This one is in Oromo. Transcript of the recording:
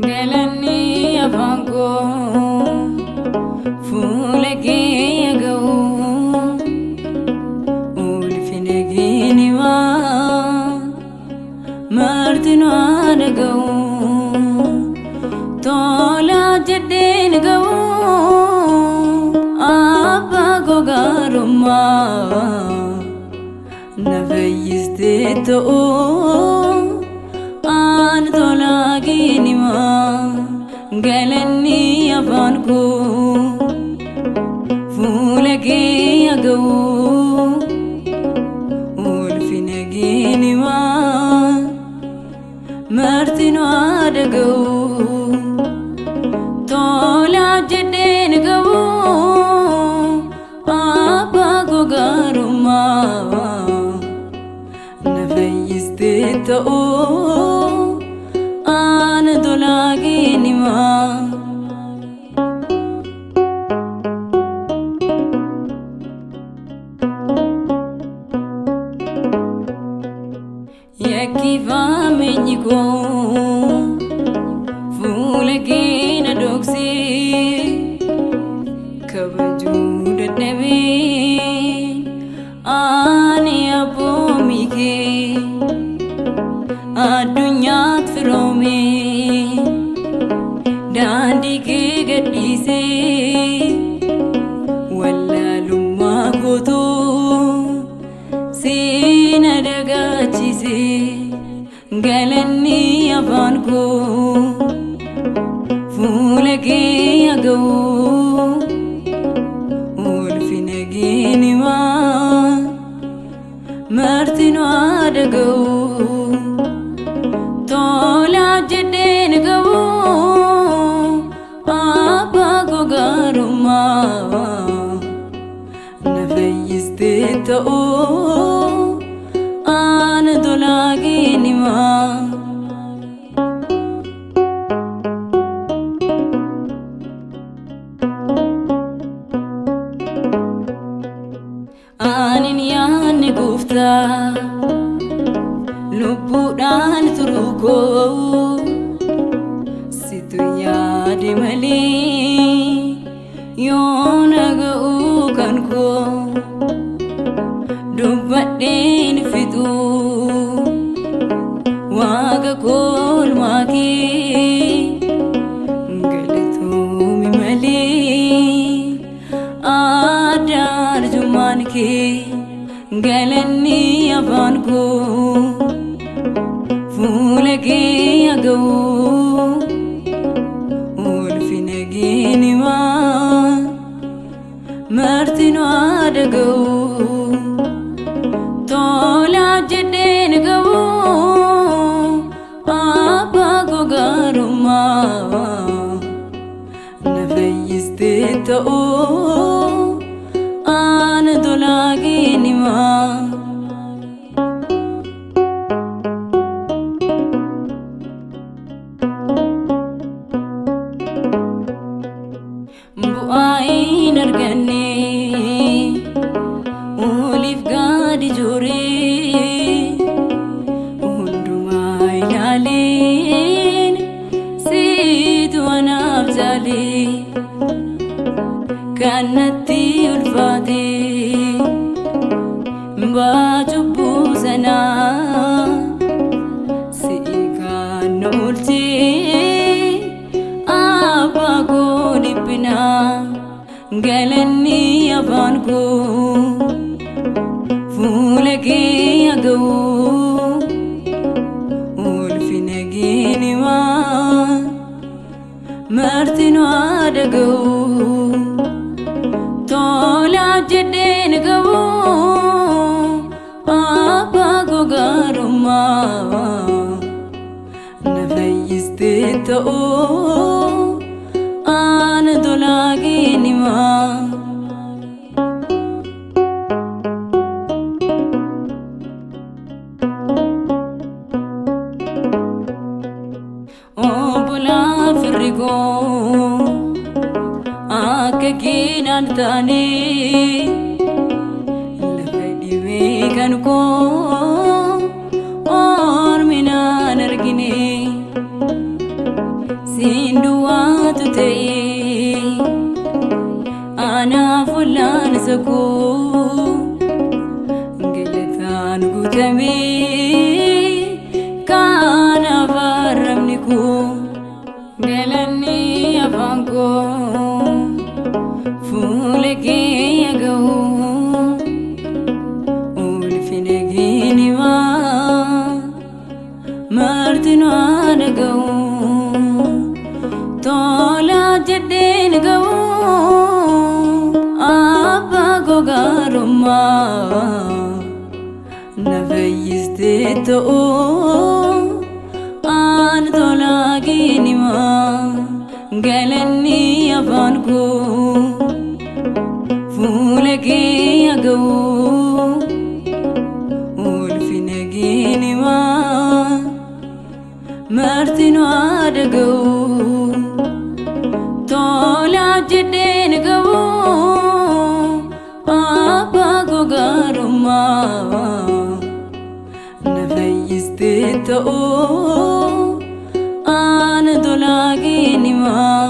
Galanni afaan koo fuula kee ga'u, ulfina keenyaa martinuu haadha ga'u, tola jedheen ga'u abbaa koo gaarummaa na fayyistee ta'u aan tolaa keenyaa. Galanni afaan koo fuula kee ga'u, ulfina keenyaa martinuu haadha ga'u, tola jedheen ga'u abbaa koo gaarummaa na fayyistee ta'u aan tolaa keenyaa. Yakkifameenyi koo fuula kee na dhoksee, kabajuu dadhabee ani abboomii kee addunyaatti firoomee daandii kee gadhiisee, wallaalummaa kootu siina dagaachise. Galanni afaan koo fuula kee ga'u, ulfina keenyaa martinuu haadha ga'u, tola jedheen ga'u abbaa koo gaarummaa na fayyistee ta'u aan tolaa keenyaa. Anin yaadne gooftaa lubbuudhaan turuu koo, situ yaade malee yoona ga'uu kan koo dubbadheen fixu waaqa koolmaa kee galatoomi malee adda arjummaan kee. Galanni afaan koo fuula kee ga'u, ulfina keenyaa martinuu haadha ga'u, tola jedheen ga'u abbaa koo gaarummaa na fayyistee ta'u aan tolaa keenyaa. Bu'aa hin arganne oliif gadi jooree, hundumaa ilaaleen situ anaaf jaalee kan natti ulfaate baa cubbuu sanaa si'i kan na oolchee abbaa koo dhiphinaa. Galanni afaan koo fuula kee ga'u, ulfina keenyaa martinuu haadha ga'u, tola jedheen ga'u abbaa koo gaarummaa na fayyistee ta'u aan tolaa keenyaa. Obbolaa firri koo akka keenan taane lafa dhibee kan koo ormi naan argine. Siin duwwaatu ta'e anaaf wal'aansa koo, galataan guutamee kanaaf arrabni koo, galanni afaan koo fuula kee ga'u, ulfina keenimaa martinuu dhaga'u, tola jedheen ga'u abbaa koo gaarummaa na fayyistee ta'u aan tolaa keenimaa, galanni afaan koo fuula kee ga'u, ulfina keenimaa martinuu dhaga'u, tola jedheen ga'u abbaa koo gaarummaa na fayyistee ta'u aan tolaa keenimaa.